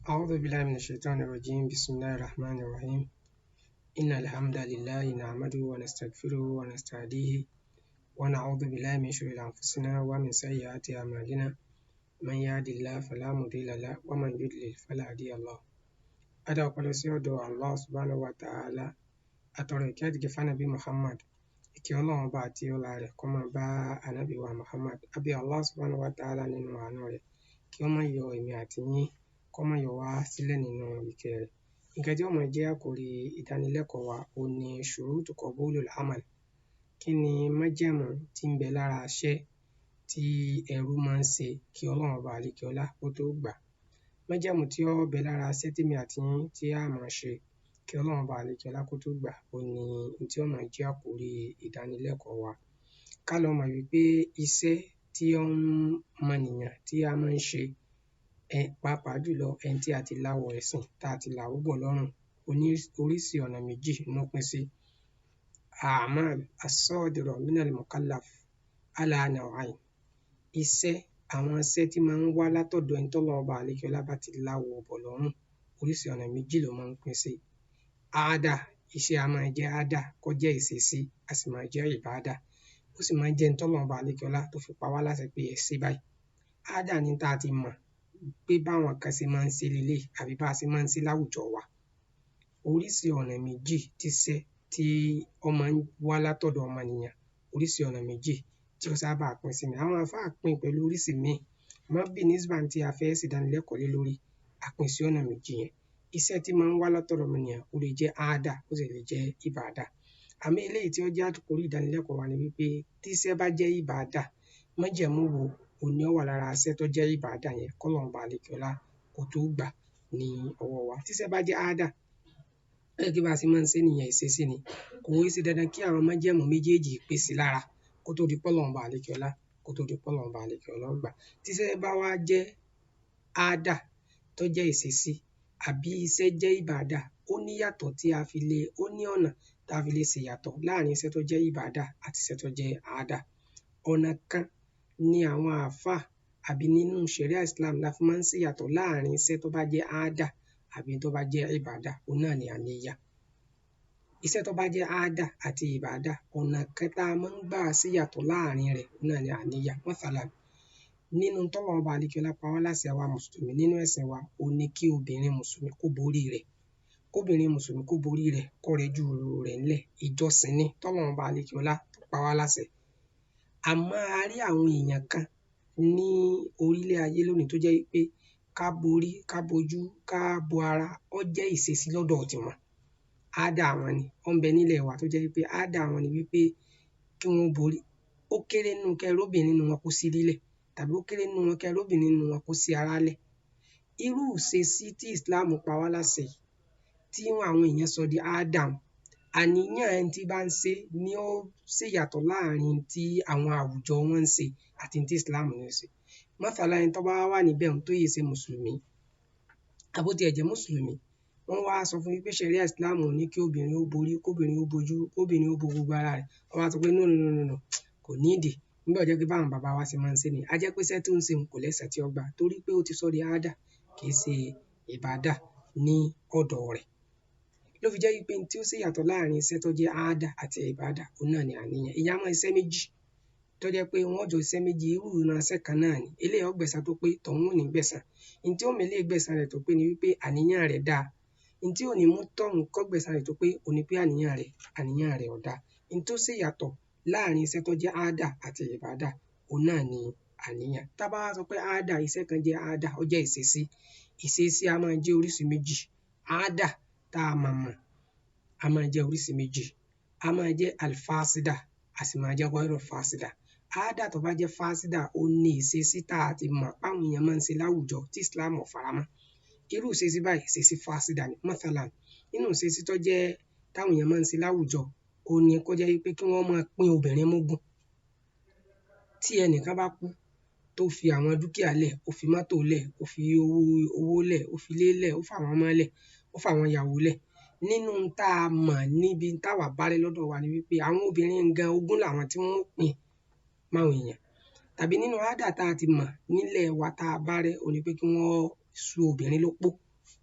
أعوذ بالله من الشيطان الرجيم. بسم الله الرحمن الرحيم. إن الحمد لله نحمده ونستغفره ونستهديه ونعوذ بالله من شرور أنفسنا ومن سيئات أعمالنا. من يهد الله فلا مضل له ومن يضلل فلا هادي له. Adá ọpẹ́ lọ sí ọ̀dọ̀ Allah subhanahu wa ta'ala. Atọrọ ìkẹ́ àti ìgẹ̀ fún Ànábì Muhammad. Ìkẹ́ Ọlọ́run ọba àti ọlá rẹ̀ kó máa bá Ànábì wa Muhammad. Àbí Allah subhanahu wa ta'ala nínú àánú rẹ̀ kí ó má yọ èmi àti yín, kó má yọ wá sílẹ̀ nínú ìkẹ́ rẹ̀. Nǹkan tí ó máa jẹ́ àkòrí ìdánilẹ́kọ̀ọ́ wa òun ni shurutu qabulul amal. Kí ni májẹ̀mú tí ń bẹ lára iṣẹ́ tí ẹrú máa ń ṣe kí Ọlọ́run ọba àlekè ọlá kó tó gbà? Májẹ̀mú tí ó bẹ lára iṣẹ́ tèmi àti yín tí a máa ṣe kí Ọlọ́run ọba àlekè ọlá kó tó gbà òun ni ohun tí ó máa jẹ́ àkòrí ìdánilẹ́kọ̀ọ́ wa. Ká lọ mọ̀ wípé iṣẹ́ tí ó ń mọnìyàn tí a máa ń ṣe, pàápàá jùlọ ẹni tí a ti láwọ̀ ẹ̀sìn tá a ti làwọ́ bọ̀ lọ́rùn, oríṣi ọ̀nà méjì ló pín sí. A'mal as-sadira minal mukallaf ala naw'ayn. Iṣẹ́, àwọn iṣẹ́ tí máa ń wá látọ̀dọ̀ ẹni tọ́lọ́run ọba àlekè ọlá bá ti láwọ̀ bọ̀ lọ́rùn, oríṣi ọ̀nà méjì ló máa ń pín sí. Àádà, iṣẹ́ a máa jẹ́ àádà kó jẹ́ ìṣesí, a sì máa jẹ́ ìbáadà. Ó sì máa ń jẹ́ ẹni tọ́lọ́run ọba àlekè ọlá tó fi pa wá láṣẹ pé ẹ ṣe báyìí. Àádà ni tá a ti mọ̀ pé báwọn kan ṣe máa ń ṣe leléyìí àbí bá a ṣe máa ń ṣe láwùjọ wa. Oríṣi ọ̀nà méjì tíṣẹ́ tí ó máa ń wá látọ̀dọ̀ ọmọnìyàn, oríṣi ọ̀nà méjì tí ó sábà pín sí ni. Àwọn àlfáà pín pẹ̀lú oríṣi míì, àmọ́ bí nisban tí a fẹ́ ṣèdánilẹ́kọ̀ọ́ lé lórí, a pín sí ọ̀nà méjì yẹn. Iṣẹ́ tí máa ń wá látọ̀dọ̀ ọmọnìyàn ó lè jẹ́ àádà, ó sì lè jẹ́ ìbáadà. Àmọ́ eléyìí tí ó jẹ́ àkòrí ìdánilẹ́kọ̀ọ́ wa ni wípé tíṣẹ́ bá jẹ́ ìbáadà, májẹ̀mú wo òun ni ó wà lára iṣẹ́ tó jẹ́ ìbáadà yẹn kọ́lọ́run ọba àlekè ọlá kó tó gbà ní ọwọ́ wa. Tíṣẹ́ bá jẹ́ àádà, gẹ́gẹ́ bá a ṣe máa ń ṣe nìyẹn, ìṣesí ni. Kò í ṣe dandan kí àwọn májẹ̀mú méjèèjì pé sí lára kó tó di pọ́lọ́run ọba àlekè ọlá, kó tó di pọ́lọ́run ọba àlekè ọlá ó gbà. Tíṣẹ́ bá wá jẹ́ àádà tó jẹ́ ìṣesí àbí iṣẹ́ jẹ́ ìbáadà, ó ní yàtọ̀ tí a fi lè, ó ní ọ̀nà tá a fi lè ṣèyàtọ̀ láàrin iṣẹ́ tó jẹ́ ìbáadà àti iṣẹ́ tó jẹ́ àádà. Ọ̀nà kan ni àwọn àáfàá àbí nínú ṣẹ̀ríà Islam la fi máa ń ṣèyàtọ̀ láàrin iṣẹ́ tó bá jẹ́ àádà àbí tó bá jẹ́ ìbáadà, òun náà ni àníyà. Iṣẹ́ tó bá jẹ́ àádà àti ìbáadà, ọ̀nà kan tá a máa ń gbà ṣèyàtọ̀ láàrin rẹ̀, òun náà ni àníyà. Mathalan, nínú tọ́lọ́run ọba àlekè ọlá pa wá láṣẹ àwa mùsùlùmí nínú ẹ̀sìn wa, òun ni kí obìnrin mùsùlùmí kó borí rẹ̀. Kóbìnrin mùsùlùmí kó borí rẹ̀, kó rẹjú rẹ̀ ńlẹ̀. Ìjọsìn ni tọ́lọ́run ọba àlekè ọlá tó pa wá láṣẹ. Àmọ́ a rí àwọn èèyàn kan ní orílẹ̀ ayé lónìí tó jẹ́ wípé ká borí, ká bojú, ká bo ara, ó jẹ́ ìṣesí lọ́dọ̀ tiwọn. Àádà wọn ni. Ó ń bẹ nílẹ̀ wa tó jẹ́ wípé àádà wọn ni wípé kí wọ́n borí. Ó kéré nínú kẹ́ róbìnrin nínú wọn kó sí lílẹ̀ tàbí ó kéré nínú wọn kẹ́ róbìnrin nínú wọn kó sí ara lẹ̀. Irú ìṣesí tí Islam pa wá láṣẹ yìí, tí àwọn èèyàn sọ di àádà wọn, àníyàn ẹni tí bá ń ṣe ni ó ṣèyàtọ̀ láàrin tí àwọn àwùjọ wọn ń ṣe àti tí Islam ń ṣe. Mathalan, ẹni tó bá wà níbẹ̀ tó yìí ṣe mùsùlùmí, àbó tiẹ̀ jẹ́ mùsùlùmí, wọ́n wá sọ fún wípé ṣẹ̀ríà Islam ò ní kí obìnrin ó borí, kóbìnrin ó bojú, kóbìnrin ó bo gbogbo ara rẹ̀. Wọ́n wá sọ pé no, no, no, no, no, kò ní ìdí. Nígbà tó jẹ́ pé báwọn bàbá wa ṣe máa ń ṣe ni. A jẹ́ pé iṣẹ́ tó ń ṣe kò lẹ́sẹ̀ tí ó gbà torí pé ó ti sọ di àádà, kì í ṣe ìbáadà ní ọ̀dọ̀ rẹ̀. Ló fi jẹ́ wípé tí ó ṣèyàtọ̀ láàrin iṣẹ́ tó jẹ́ àádà àti ìbáadà, òun náà ni àníyàn. Ìyẹn á máa ṣiṣẹ́ méjì tó jẹ́ pé wọ́n jọ ṣiṣẹ́ méjì, irú ìran iṣẹ́ kan náà ni. Eléyìí ó gbẹ̀san tó pé, tọ̀hún ò ní gbẹ̀san. Ohun tí ó mú eléyìí gbẹ̀san rẹ̀ tó pé ni wípé àníyàn rẹ̀ dáa. Ohun tí ò ní mú tọ̀hún kó gbẹ̀san rẹ̀ tó pé, òun ni pé àníyàn rẹ̀ ò dáa. Ohun tó ṣèyàtọ̀ láàrin iṣẹ́ tó jẹ́ àádà àti ìbáadà, òun náà ni àníyàn. Tá bá wá sọ pé àádà, iṣẹ́ kan jẹ́ àádà, ó jẹ́ ìṣesí. Ìṣesí a máa jẹ́ oríṣi méjì. Àádà tá a mọ̀ mọ̀, a máa jẹ́ oríṣi méjì. A máa jẹ́ alfásídà, a sì máa jẹ́ ghayru fásídà. Àádà tó bá jẹ́ fásídà, ó ní ìṣesí tá a ti mọ̀ páwọn èèyàn máa ń ṣe láwùjọ tí Islam ò faramọ́. Irú ìṣesí báyìí, ìṣesí fásídà ni. Mathalan, nínú ìṣesí tó jẹ́ táwọn èèyàn máa ń ṣe láwùjọ, òun ni kó jẹ́ wípé kí wọ́n máa pín obìnrin mógún. Tí ẹnìkan bá kú tó fi àwọn dúkìá lẹ̀, ó fi mọ́tò lẹ̀, ó fi owó lẹ̀, ó fi ilé lẹ̀, ó fàwọn ọmọ lẹ̀, ó fàwọn ìyàwó lẹ̀. Nínú tá a mọ̀ níbi táwa bá rí lọ́dọ̀ wa ni wípé àwọn obìnrin gan ogún làwọn tí wọ́n pín máwọn èèyàn. Tàbí nínú àádà tá a ti mọ̀ nílẹ̀ wa tá a bá rẹ́, òun ni pé kí wọ́n sú obìnrin lópó.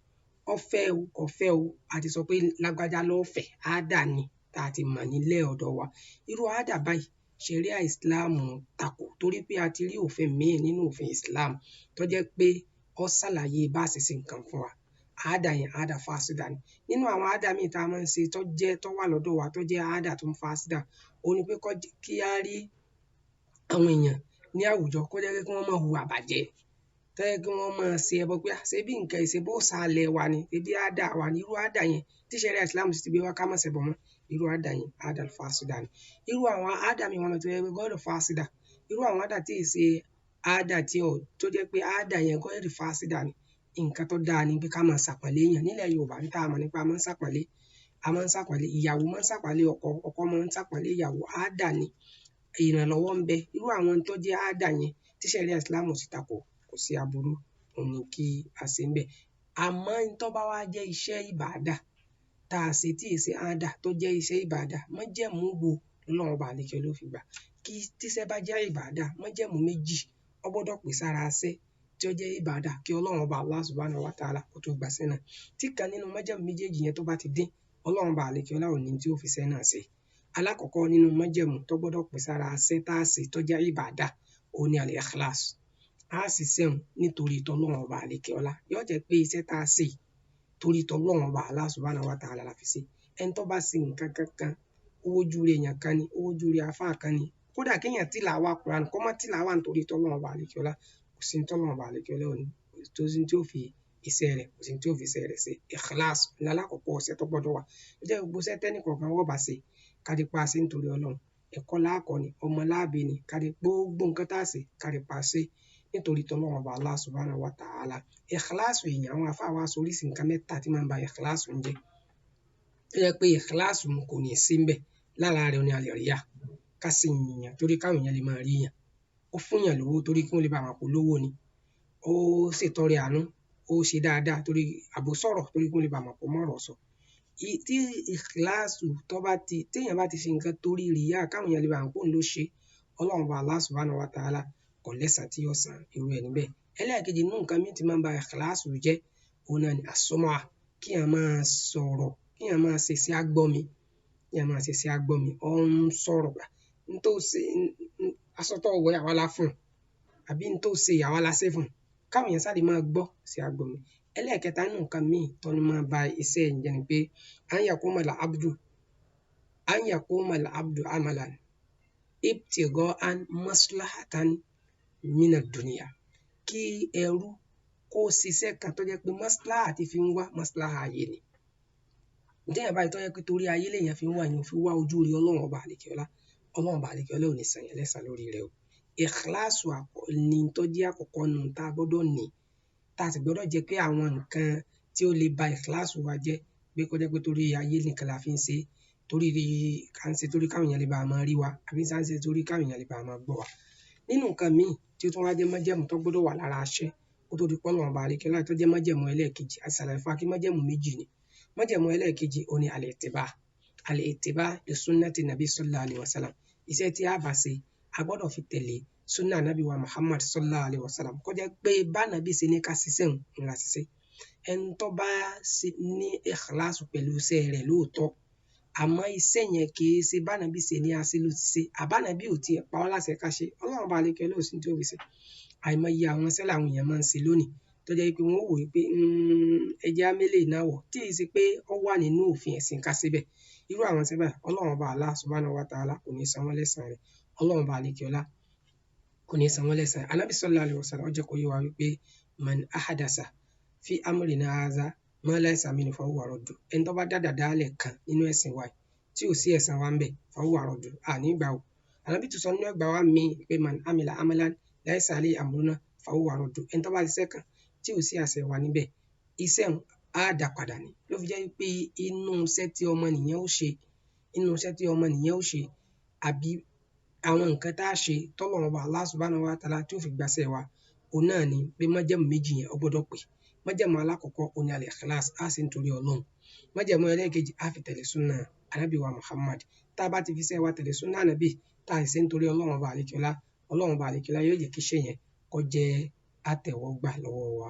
Ọfẹ́ o, kò fẹ́ o, a ti sọ pé lágbájá ló fẹ́, àádà ni tá a ti mọ̀ nílẹ̀ ọ̀dọ̀ wa. Irú àádà báyìí ṣẹ̀ríà Islam takò, torí pé a ti rí òfin míì nínú òfin Islam tó jẹ́ pé ó ṣàlàyé bá a ṣe ṣe nǹkan fún wa. Àádà yẹn àádà fásidà ni. Nínú àwọn àádà míì tá a máa ń ṣe tó jẹ́ tó wà lọ́dọ̀ wa tó jẹ́ àádà tó ń fásidà, ó ní pé kí á rí àwọn èèyàn ní àwùjọ kó jẹ́ kí wọ́n máa hùwà bàjẹ́, tó jẹ́ kí wọ́n máa ṣe ẹbọ pé ṣé bí nǹkan ìṣe bó ṣàlẹ̀ wa ni, ṣé bí àádà wa ni. Irú àádà yẹn tí ṣẹ̀ríà Islam sì ti gbé wá ká má ṣẹbọ mọ́, irú àádà yẹn àádà fásidà ni. Irú àwọn àádà míì wọn tó jẹ́ pé gọ́dọ̀ fásidà, irú àwọn àádà tí ì ṣe àádà tí ò tó jẹ́ pé àádà yẹn gọ́dọ̀ fásidà ni. Nǹkan tó dáa ni pé ká máa ṣàpọ̀nlé èèyàn. Nílẹ̀ Yorùbá ní tá a mọ̀ nípa máa ń ṣàpọ̀nlé, a máa ń ṣàpọ̀nlé, ìyàwó máa ń ṣàpọ̀nlé ọkọ, ọkọ máa ń ṣàpọ̀nlé ìyàwó, àádà ni. Ìrànlọ́wọ́ ń bẹ. Irú àwọn tó jẹ́ àádà yẹn tí ṣẹ̀ríà Islam sì takò, kò sí aburú òun ni kí a ṣe ń bẹ. Àmọ́ n tó bá wá jẹ́ iṣẹ́ ìbàdà tá a ṣe tí ì ṣe àádà tó jẹ́ iṣẹ́ ìbàdà, májẹ̀mú wo l'Ọlọ́run Ọba àlekè ló fi gbà? Kí tíṣẹ́ bá jẹ́ ìbàdà, májẹ̀mú méjì ó gbọ́dọ̀ pè sára iṣẹ́ tí ó jẹ́ ìbàdà kí Ọlọ́run Ọba Allah subhanahu wa ta'ala kó tó gbà sẹ́nà. Tí kan nínú májẹ̀mú méjèèjì yẹn tó bá ti dín, Ọlọ́run Ọba àlekè ọlá ò ní tí ó fi iṣẹ́ náà ṣe. Alákọ̀ọ́kọ́ nínú májẹ̀mú tó gbọ́dọ̀ pè sára iṣẹ́ tá a ṣe tó jẹ́ ìbàdà, òun ni al-ikhlas. A ṣiṣẹ́ òun nítorí t'Ọlọ́run Ọba àlekè ọlá. Yóò jẹ́ pé iṣẹ́ tá a ṣe torí t'Ọlọ́run Ọba Allah subhanahu wa ta'ala la fi ṣe. Ẹni tó bá ṣe nǹkan kankan, owó júre èèyàn kan ni, owó júre àfáà kan ni, kódà kéèyàn tìlàwà Quran, kó má tìlàwà nítorí t'Ọlọ́run Ọba àlekè ọlá, kò sí t'Ọlọ́run Ọba àlekè ọlá òní, tó sí tí ó fi iṣẹ́ rẹ̀, kò sí tí ó fi iṣẹ́ rẹ̀ ṣe. Ikhlas ní alákọ̀ọ́kọ́ iṣẹ́ tó gbọ́dọ̀ wà. Ó jẹ́ gbogbo iṣẹ́ tẹ́nì kọ̀ọ̀kan wọ́n bá ṣe, ká rí pa ṣe nítorí Ọlọ́run. Ẹ̀kọ́ láàkọ́ ni, ọmọ láàbí ni, ká rí gbogbo nǹkan tá a ṣe, ká rí pa ṣe nítorí t'Ọlọ́run Ọba Allah subhanahu wa ta'ala. Ikhlas èèyàn, àwọn àfáà wa sọ oríṣi nǹkan mẹ́ta tí máa ń ba ikhlas ń jẹ́. Ó jẹ́ pé ikhlas kò ní sí ńbẹ̀. Lára rẹ̀ ni al-riya, ká sì yìnyàn torí káwọn èèyàn lè máa rí yàn. Ó fún yàn lówó torí kí wọ́n lè bá máa polówó ni. Ó ṣètọrẹ àánú, ó ṣe dáadáa torí àbò sọ̀rọ̀ torí kí wọ́n lè bá máa pọ̀ mọ́rọ̀ sọ. Tí ikhlas tó bá ti, téèyàn bá ti ṣe nǹkan torí riya káwọn èèyàn lè bá mọ̀ pé òun ló ṣe, Ọlọ́run Ọba Allah subhanahu wa ta'ala kò lẹ́san tí yóò san irú ẹni bẹ́ẹ̀. Ẹlẹ́ẹ̀kejì nínú nǹkan míì tí máa ń ba ikhlas jẹ́, òun náà ni as-sum'a, kí èèyàn máa sọ̀rọ̀, kí èèyàn máa ṣe sí agbọ́mi, kí èèyàn máa ṣe sí agbọ́mi, ó ń sọ̀rọ̀ gbà. N tó ṣe, aṣọ tó wọ̀ àwa la fún un, àbí n tó ṣe àwa la ṣe fún un. Káwọn èèyàn sáré máa gbọ́ sí agbọ́mi. Ẹlẹ́ẹ̀kẹta nínú nǹkan míì tó ní máa ba iṣẹ́ ẹ̀ jẹ́ ni pé an yakuma al-abdu, an yakuma al-abdu amalan ibtigha'an maslahatan mina dunya. Kí ẹrú kó ṣiṣẹ́ kan tó jẹ́ pé maslaha ti fi ń wá maslaha ayé ni. Téèyàn báyìí tó jẹ́ pé torí ayé lèèyàn fi ń wá, èèyàn fi wá ojú rí Ọlọ́run Ọba àlekè ọlá, Ọlọ́run Ọba àlekè ọlá ò ní san yẹn lẹ́san lórí rẹ̀ o. Ikhlasu ni tó jẹ́ àkọ́kọ́ nu tá a gbọ́dọ̀ ní, tá a sì gbọ́dọ̀ jẹ́ pé àwọn nǹkan tí ó lè ba ikhlasu wa jẹ́, pé kó jẹ́ pé torí ayé nìkan la fi ń ṣe, torí à ń ṣe torí káwọn èèyàn lè bá máa rí wa, àbí à ń ṣe torí káwọn èèyàn lè bá máa gbọ́ wa. Nínú nǹkan míì tí ó tún wá jẹ́ májẹ̀mú tó gbọ́dọ̀ wà lára iṣẹ́ kó tó di pé Ọlọ́run Ọba àlekè ọlá tó jẹ́ májẹ̀mú ẹlẹ́ẹ̀kejì, a ṣàlàyé fún wa kí májẹ̀mú méjì ni. Májẹ̀mú ẹlẹ́ẹ̀kejì òun ni al-ittiba, al-ittiba li sunnati nabi sallallahu alayhi wa sallam. Iṣẹ́ tí a bá ṣe, a gbọ́dọ̀ fi tẹ̀lé sunna nabi wa Muhammad sallallahu alayhi wa sallam. Kó jẹ́ pé bá nabi ṣe ní ká ṣiṣẹ́ òun la ṣiṣẹ́. Ẹni tó bá ṣe ní ikhlasu pẹ̀lú iṣẹ́ rẹ̀ lóòótọ́, àmọ́ iṣẹ́ yẹn kì í ṣe bá nabi ṣe ní a ṣe ló ti ṣe, àbá nabi ò tiẹ̀ pa ọ́ láṣẹ ká ṣe, Ọlọ́run Ọba àlekè ọlá ò sí tí ó fi ṣe. Àìmọye àwọn iṣẹ́ làwọn èèyàn máa ń ṣe lónìí tó jẹ́ pé wọ́n ó wò ó pé ẹ jẹ́ á mélèé náà wọ̀, tí ì ṣe pé ó wà nínú òfin ẹ̀sìn ká ṣe bẹ́ẹ̀. Irú àwọn iṣẹ́ báyìí, Ọlọ́run Ọba Allah subhanahu wa ta'ala kò ní san wọ́n lẹ́san rẹ̀. Ọlọ́run Ọba àlekè ọlá kò ní san wọ́n lẹ́san. Ànábì sallallahu alayhi wa sallam ó jẹ́ kó yé wa wípé man ahadasa fi amrina hadha ma laysa minhu fahuwa raddu. Ẹni tó bá dàda dálẹ̀ kan nínú ẹ̀sìn wa tí ò sí ẹ̀san wa ń bẹ̀, fahuwa raddu, àní gbà o. Ànábì tún sọ nínú ẹgbàá wa mi pé man amila amalan laysa alayhi amruna fahuwa raddu. Ẹni tó bá ṣiṣẹ́ kan tí ò sí àṣẹ wa níbẹ̀, iṣẹ́ òun á dà padà ni. Ló fi jẹ́ pé inú iṣẹ́ tí ọmọnìyàn ó ṣe, inú iṣẹ́ tí ọmọnìyàn ó ṣe, àbí àwọn nǹkan tá a ṣe t'Ọlọ́run Ọba Allah subhanahu wa ta'ala tí ó fi gbàṣẹ́ wa, òun náà ni pé májẹ̀mú méjì yẹn ó gbọ́dọ̀ pé. Májẹ̀mú alákọ̀ọ́kọ́ òun ni al-ikhlas, á ṣe nítorí Ọlọ́run. Májẹ̀mú ẹlẹ́ẹ̀kejì á fi tẹ̀lé súnà Ànábì wa Muhammad. Tá a bá ti fi iṣẹ́ wa tẹ̀lé súnà Ànábì, tá a sì ṣe nítorí Ọlọ́run Ọba àlekè ọlá, Ọlọ́run Ọba àlekè ọlá yóò jẹ́ kí iṣẹ́ yẹn kó jẹ́ àtẹ̀wọ́gbà lọ́wọ́ wa.